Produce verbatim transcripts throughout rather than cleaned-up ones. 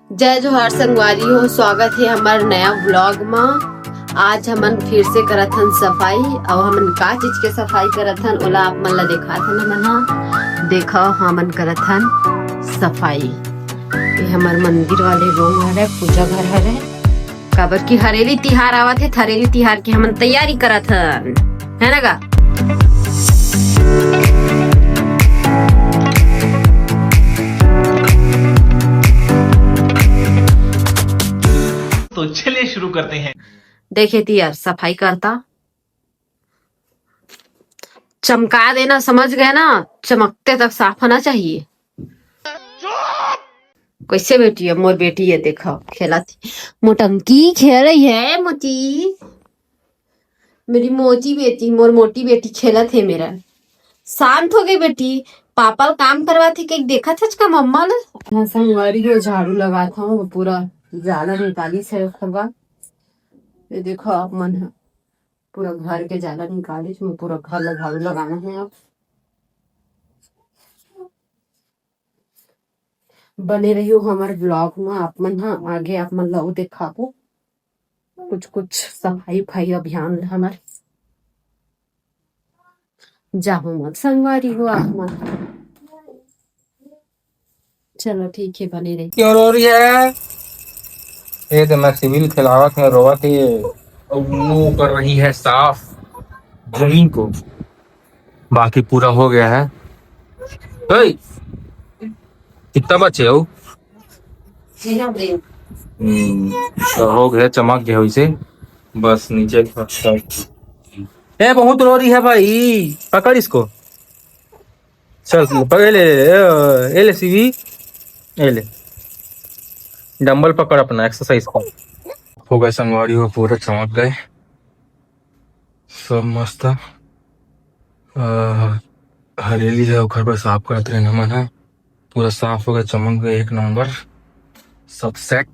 जय जोहार संगवारी हो, स्वागत हे हमर नया vlog म। आज हमन फिर से करत हन सफाई, अउ हमन का चीज के सफाई करत हन, ओला आप मन ला देखात हन हमन हा। देखव, हमन करत हन सफाई। ये हमर मंदिर वाले room हरे, पूजा घर हरे, काबर कि हरेली तिहार आवत हे, त हरेली तिहार के हमन तैयारी करत हन, है ना गा? तो चलिए शुरू करते हैं। देखे ती यार, सफाई करता, चमका देना, समझ गए ना, चमकते तक साफ होना चाहिए। कैसे बेटी है मोर बेटी, ये देखो खेलत हे। मोटंकी खेल रही है मोटी, मेरी मोटी बेटी, मोर मोटी बेटी खेलत हे मेरा। शांत हो गई बेटी, पापा ल काम करवाथे के देखत हच का मम्मा ल? हाँ, संगवारी हो, झाड़ू लगात हूँ, पूरा जाला निकाली से खबा। ये देखो आप मन ह, पूरा घर के जाला निकाली, मैं पूरा घर ला झाड़ू लगाना है अब। बने रहियो हमर vlog म, आप मन ह आगे आप मन ला वो देखाबो कुछ कुछ सफाई उफाई अभियान हमर। जाहूं मत संगवारी हो आप मन। चलो ठीक है, बने रही। क्यों रो रही है? ये तो मैं सिविल खिलावत है, रोवत है। और वो कर रही है साफ जमीन को, बाकी पूरा हो गया है। ए, कितना बचे हो? हम्म, तो हो गया, चमक गया वैसे। बस नीचे का, का। ए, बहुत रो रही है भाई, पकड़ इसको। चल, पकड़, ले, ले, ले, ए, ए, ले सीवी, ए, ले। डंबल पकड़ अपना, एक्सरसाइज कर। हो गए संगवारी हो, पूरा चमक गए, सब मस्त। अ, हरेली है, ओखर बर साफ करत रहे हमन ह। पूरा साफ हो गए, चमक गए, एक नंबर, सब सेट।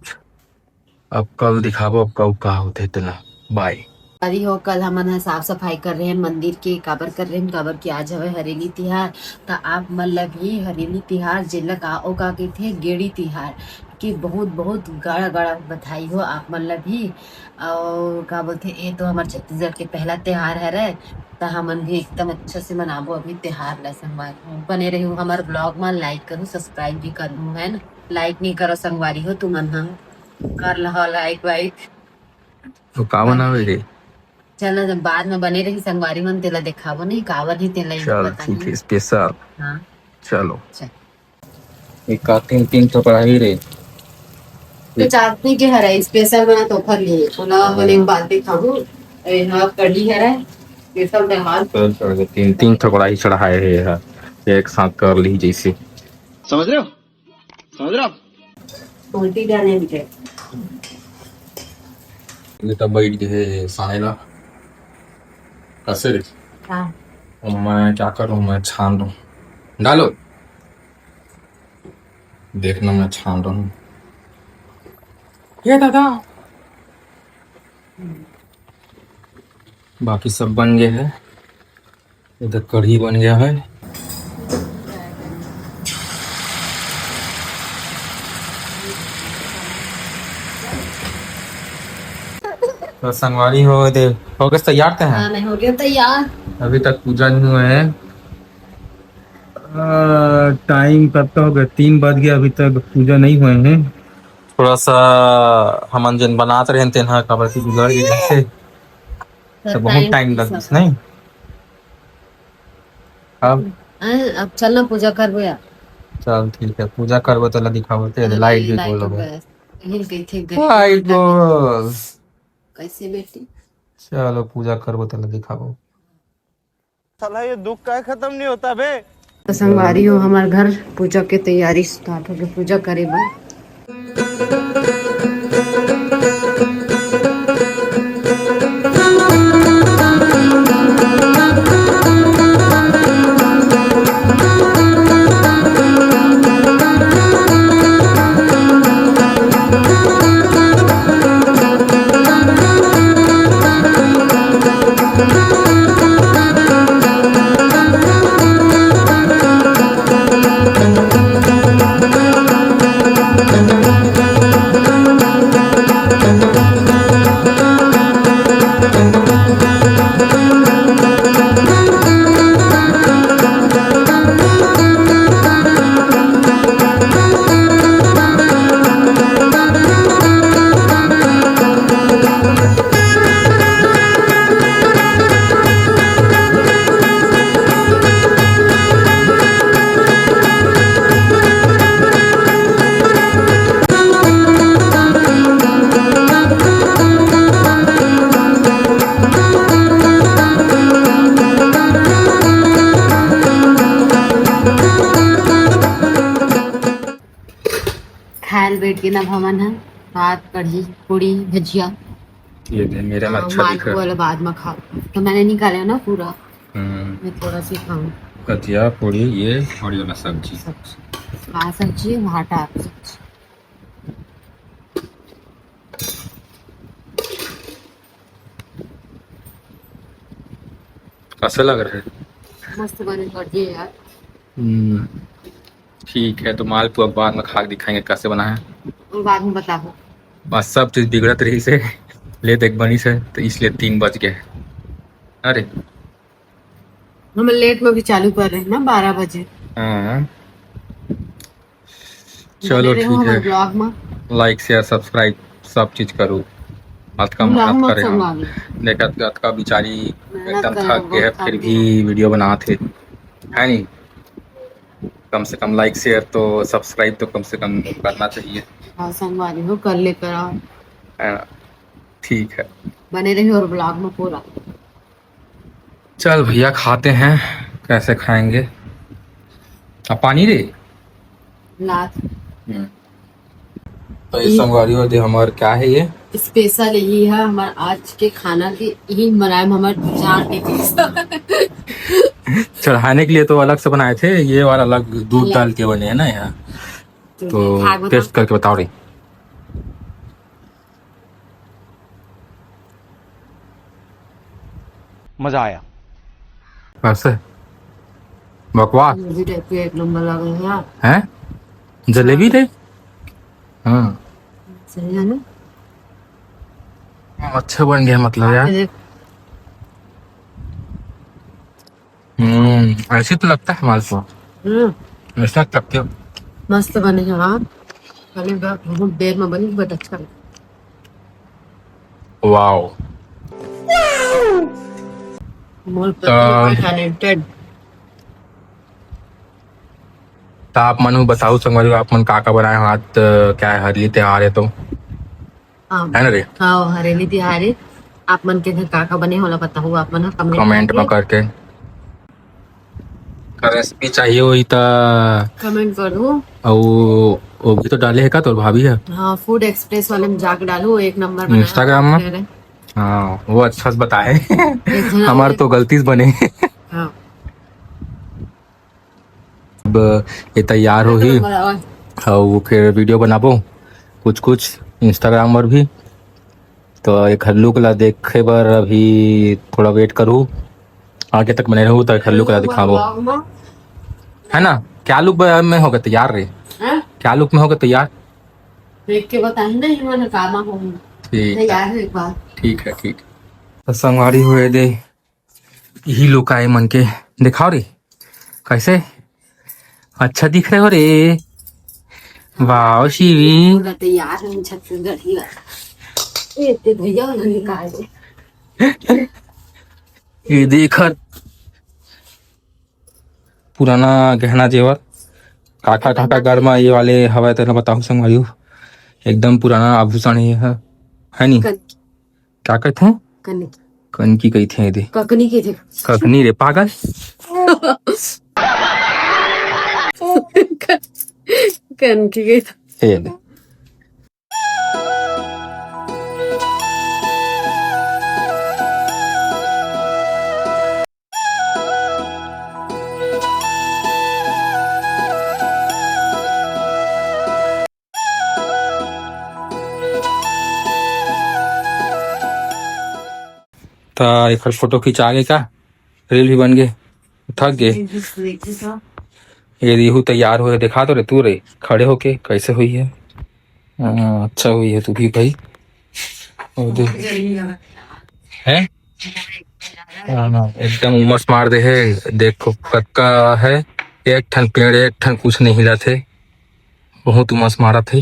अब कल दिखाबो, अब कल का होथे तेला। बाय। अरे हो, कल हमन ह साफ सफाई कर रहे हैं मंदिर के। काबर कर रहे हैं? काबर कि आज हवे हरेली तिहार। त आप मन ल भी हरेली तिहार, जेला का, ओ का कहिथे, गेड़ी तिहार के बहुत बहुत गाड़ा गाड़ा बधाई हो आप मन ल भी। और का बोलथे, ये तो हमर छत्तीसगढ़ के पहला त्योहार हरे, त हमन भी एकदम अच्छा से मनाबो अभी त्योहार ला संगवारी हो। बने रहियो हमर vlog म, like करू, subscribe भी करू, है ना? Like नहीं करो संगवारी हो तुमन ह, कर लहो like वाइक। तो का बनावे रे? चल ना, जब बाद में बने रही संगवारी मन, तेला देखाबो नहीं, कावन ही तेला ही चल, बताही। ठीक है, स्पेशल। हाँ। चलो। चल। एक का तीन, तीन ठो कढ़ाई रे। तो चाशनी के हरे, स्पेशल बना तो ओखर लिए। ओला हाँ। बने के बाद देखाबो। ए, हाँ, कढ़ी हरे, स्पेशल त्योहार। चल, चल, तीन, तीन ठो कढ़ाई चढ़ाए हे, हाँ। एक साथ कर ली जैसे। समझ रहे हो? समझ रहे हो आप? उल्टी जाने दीजिए। ये तब बैठ गए साले ला। कैसे रे? हाँ। और मैं क्या करूँ, मैं छान लूँ। डालो। देखना, मैं छान रहा हूँ। ये दादा। बाकी सब बन गया है। इधर कढ़ी बन गया है। तो संगवारी हो दे, हो गए तैयार ते हैं? हाँ, नहीं हो गया तैयार। अभी तक पूजा नहीं हुआ है। अ, टाइम कब का हो गया? तीन बज गया, अभी तक पूजा नहीं हुए हैं। थोड़ा सा हमन जेन बनात रहे तेन ह काबर कि बिगड़ गए से, तो बहुत टाइम लग गइस, नहीं? अब अ, अब चल ना पूजा करबो यार। चल ठीक है, पूजा करबो तो ला दिखाबो, ते अरे, लाइट भी लाइट बोलो। बस, यही कही थे, लाइट बोल। कैसे बेटी? चलो पूजा करबो तो ला दिखाबो। साला ये दुख का खत्म नहीं होता बे। तो संगवारी हो, हमार घर पूजा के तैयारी स्टार्ट हो गई, पूजा करे बर। खायल बैठ के ना भवन है, भात, कढ़ी, पूड़ी, भजिया। ये दे, मेरे में हाँ, अच्छा दिख रहा है। वाला बाद में खाओ, तो मैंने निकाले ना पूरा। हम्म। मैं थोड़ा सा खाऊं। भजिया, पूड़ी, ये और ये वाला सब्जी। सब्जी, वहाँ सब्जी, वहाँ टार सब्जी। कैसे लग रहा है? मस्त बने, बढ़िया यार। हम्म, ठीक है, तो मालपुआ बाद में खा के दिखाएंगे कैसे बना है। और बाद में बताओ। बस सब चीज बिगड़त रही से, लेट एक बनी से, तो इसलिए तीन बज गए। अरे, हम लेट में भी चालू कर रहे हैं ना, बारह बजे। हाँ, चलो, ठीक है। ब्लॉग में लाइक, शेयर, सब्सक्राइब सब चीज करू। अतका मेहनत करे हम। देखा, अतका बेचारी एकदम थक गए, फिर भी वीडियो बनात हे, है नी? कम से कम लाइक, शेयर तो, सब्सक्राइब तो कम से कम करना चाहिए। हाँ, संगवारी हो, कर ले करा। हाँ, ठीक है। बने रही और ब्लॉग में पूरा। चल भैया, खाते हैं, कैसे खाएंगे। अब पानी रे। लात। हम्म। तो ये संगवारी हो दे, हमार क्या है ये? स्पेशल यही है हमार आज के खाना की, यही बनाए हम हमार जान के। चढ़ाने के लिए तो अलग से बनाए थे, ये वाला अलग दूध डाल के बने हैं ना यहाँ। तो खा के बता। टेस्ट करके बताओ रे। मजा आया। कैसे? बकवास। जलेबी टाइप के एक नंबर लग रहे हैं। हैं? जलेबी टाइप? हाँ। सही है ना? अच्छा बन गया मतलब यार। ये देख। हम्म, ऐसे तो लगता है मालपुआ। हम्म। ऐसा लगता है। मस्त बने हैं, हाँ। पहले बार बहुत देर में बनी, but अच्छा लगा। वाओ। मोर तो पति टैलेंटेड। तो आप मन बताओ संगवारी, आप मन का का बनाए हो आज, अ, क्या है, हरेली त्योहार है तो? हाँ। है ना रे? हाँ, हरेली तिहार है। आप मन के घर का का बने होला बताओ, आप मन ह कमेंट कमेंट में करके। करके। का रेसिपी चाहिए होही त कमेंट करो। अउ वो भी तो डाले है का तोर भाभी है? हाँ, फूड एक्सप्रेस वाले में जाके डालू, एक नंबर बनाया Instagram में। तेरे। हाँ, वो अच्छा से बताए। एक जना हमार एक तो गलती से बने। हाँ। अब ये तैयार होही, अउ फिर वीडियो बनाबो कुछ कुछ Instagram पर भी। तो एक हर लुक ला देखे बर अभी थोड़ा वेट करू, आगे तक बने रहू तो एक हर लुक ला दिखाबो, है ना? क्या लुक में होगा तैयार रे? हैं? क्या लुक में होगा तैयार? देख के बताएंगे, ये वाला कामा होगा। ठीक है। तैयार है एक बार। ठीक है, ठीक। तो संगवारी हो दे, यही लुक आए मन के। दिखाओ रे, कैसे अच्छा दिख रहे हो रे। वाओ शिवी। पूरा तैयार है छत्तीसगढ़ी वाला। ये ते भैया वाला निकाल दे। ये देख, पुराना गहना जेवर, काका, काका घर में ये वाले हवा तेला बताओ संगवारी हो, एकदम पुराना आभूषण ये है, है नी? कन- का कहिथे? कनकी। कनकी कहिथे दे। ककनी कहिथे। ककनी रे पागल। कनकी कहिथे। ए दे। त एकर फोटो खिंचा गे का? रील भी बन गे, थक गे। ये रिहू तैयार होए, देखा तो रे तू रे, खड़े होके कैसे हुई है। हाँ, अच्छा हुई है तू भी भाई। और देख, हैं? हाँ, एकदम उमस मार दे है। देखो कतका है, एक ठन पेड़, एक ठन कुछ नहीं हिलत है। बहुत उमस मारत है।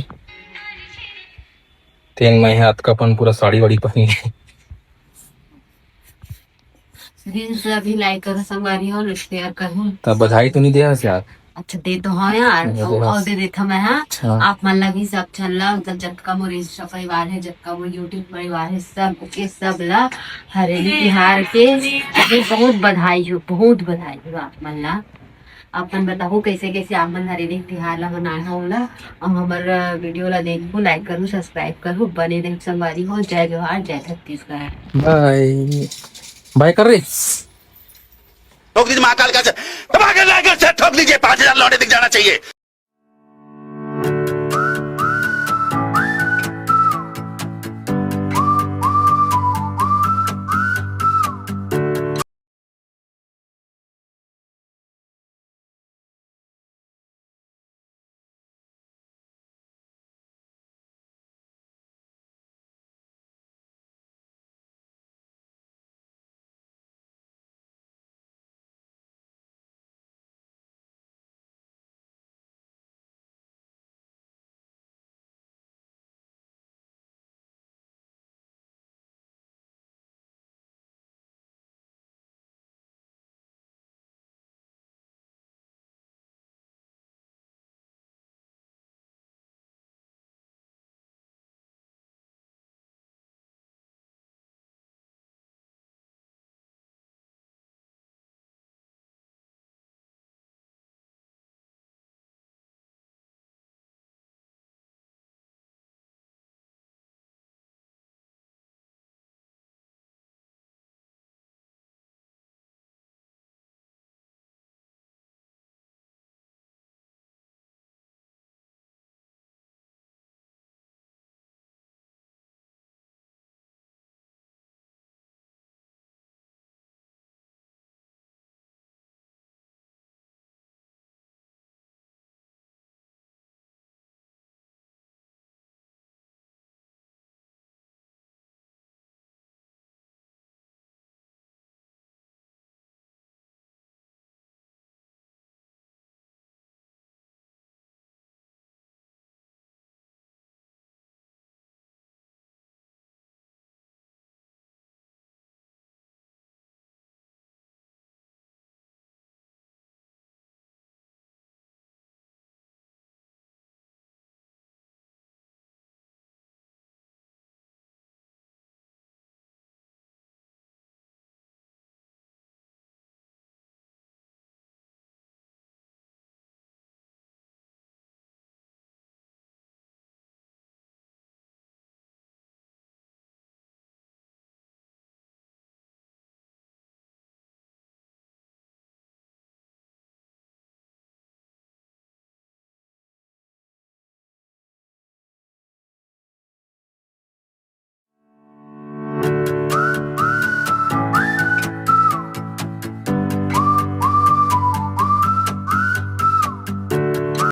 तेन मैं है अतका अपन पूरा साड़ी वाड़ी पहनी है। रील्स अभी लाइक करो संगवारी हो, शेयर करो। तब बधाई तो नहीं दे हस यार। अच्छा, दे तो हाँ यार, दे और, दे और हस। दे देता मैं, हाँ। हाँ। आप मन ला भी सब चैनल ला, मतलब जतका मोर Insta परिवार है, जतका मोर YouTube परिवार है, सब के सब ला हरेली तिहार के बहुत बहुत बधाई हो, बहुत बधाई हो आप मन ला। अपन बताहू कैसे कैसे आप मन हरेली तिहार ला मनाए हो ओला, अउ हमर वीडियो ला देखहू, लाइक करहू, सब्सक्राइब करहू, बने रहू संगवारी हो। जय जोहार, जय छत्तीसगढ़। बाय। बाय कर रे। ठोक दीजिए महाकाल का, दबा के लाइक से ठोक दीजिए, पाँच हजार लौंडे दिख जाना चाहिए।